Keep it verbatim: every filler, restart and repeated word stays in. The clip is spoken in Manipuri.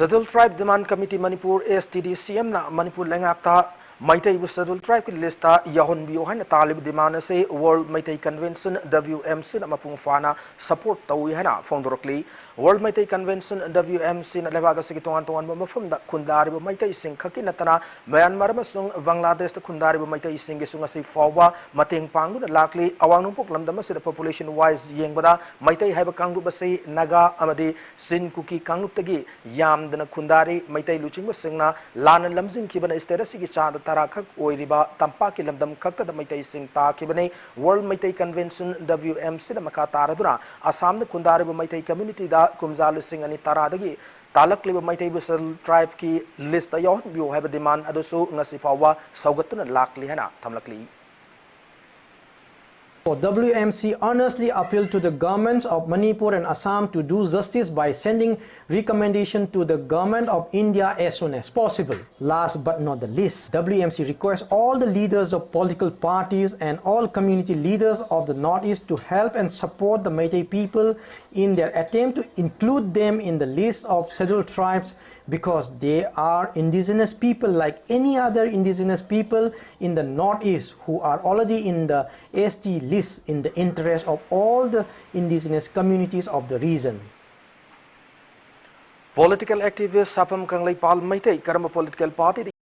Scheduled Tribe Demand Committee Manipur, S T D C M ꯅ ꯃꯅꯤꯄꯨꯔ ꯂꯩꯉꯥꯛꯇ ꯃꯩꯇꯩꯕꯨ Scheduled Tribe ꯀꯤ list ꯇ ꯌꯥꯎꯍꯟꯕꯤꯌꯨ ꯍꯥꯏꯅ ꯇꯥꯜꯂꯤꯕ demand ꯑꯁꯤ World Meitei Convention, W M C ꯅ ꯃꯄꯨꯡ ꯐꯥꯅ support ꯇꯧꯏ ꯍꯥꯏꯅ ꯐꯣꯡꯗꯣꯔꯛꯂꯤ꯫ World Meitei Convention, W M C ꯅ ꯂꯩꯕꯥꯛ ꯑꯁꯤꯒꯤ ꯇꯣꯉꯥꯟ ꯇꯣꯉꯥꯟꯕ ꯃꯐꯝꯗ ꯈꯨꯟꯗꯥꯔꯤꯕ ꯃꯩꯇꯩꯁꯤꯡ ꯈꯛꯀꯤ ꯅꯠꯇꯅ ꯃ꯭ꯌꯥꯟꯃꯥꯔ ꯑꯃꯁꯨꯡ ꯕꯪꯒ꯭ꯂꯥꯗꯦꯁꯇ ꯈꯨꯟꯗꯥꯔꯤꯕ ꯃꯩꯇꯩꯁꯤꯡꯒꯤꯁꯨ ꯉꯁꯤ ꯐꯥꯎꯕ ꯃꯇꯦꯡ ꯄꯥꯡꯗꯨꯅ ꯂꯥꯛꯂꯤ꯫ ꯑꯋꯥꯡ ꯅꯣꯡꯄꯣꯛ ꯂꯝꯗꯝ ꯑꯁꯤꯗ population wise ꯌꯦꯡꯕꯗ ꯃꯩꯇꯩ ꯍꯥꯏꯕ ꯀꯥꯡꯂꯨꯞ ꯑꯁꯤ ꯅꯥꯒꯥ ꯑꯃꯗꯤ ꯆꯤꯟ ꯀꯨꯀꯤ ꯀꯥꯡꯂꯨꯞꯇꯒꯤ ꯌꯥꯝꯗꯅ ꯈꯨꯟꯗꯥꯔꯤ꯫ ꯃꯩꯇꯩ ꯂꯨꯆꯤꯡꯕꯁꯤꯡꯅ ꯂꯥꯟꯅ ꯂꯝꯖꯤꯡꯈꯤꯕꯅ state ꯑꯁꯤꯒꯤ ꯆꯥꯗ ꯇꯔꯥ ꯈꯛ ꯑꯣꯏꯔꯤꯕ ꯇꯝꯄꯥꯛꯀꯤ ꯂꯝꯗꯝ ꯈꯛꯇꯗ ꯃꯩꯇꯩꯁꯤꯡ ꯇꯥꯈꯤꯕꯅꯤ꯫ World Meitei Convention, W M C ꯅ ꯃꯈꯥ ꯇꯥꯔꯗꯨꯅ ꯑꯁꯥꯝꯗ ꯈꯨꯟꯗꯥꯔꯤꯕ ꯃꯩꯇꯩ community ꯗ ꯀꯨꯝꯖꯥ ꯂꯤꯁꯤꯡ ꯑꯅꯤ ꯇꯔꯥꯗꯒꯤ ꯇꯥꯜꯂꯛꯂꯤꯕ ꯃꯩꯇꯩꯕꯨ Scheduled Tribe ꯀꯤ list ꯇ ꯌꯥꯎꯍꯟꯕꯤꯌꯨ ꯍꯥꯏꯕ demand ꯑꯗꯨꯁꯨ ꯉꯁꯤ ꯐꯥꯎꯕ ꯁꯧꯒꯠꯇꯨꯅ ꯂꯥꯛꯂꯤ ꯍꯥꯏꯅ ꯊꯝꯂꯛꯂꯤ꯫ W M C earnestly appeal to the governments of Manipur and Assam to do justice by sending recommendation to the Government of India as soon as possible. Last but not the least, W M C requests all the leaders of political parties and all community leaders of the Northeast to help and support the Meitei people in their attempt to include them in the list of Scheduled Tribes, because they are indigenous people like any other indigenous people in the Northeast who are already in the S T list in the interest of all the indigenous communities of the region. Political activist Sapam Kangleipal Meitei ꯀꯔꯝꯕ political party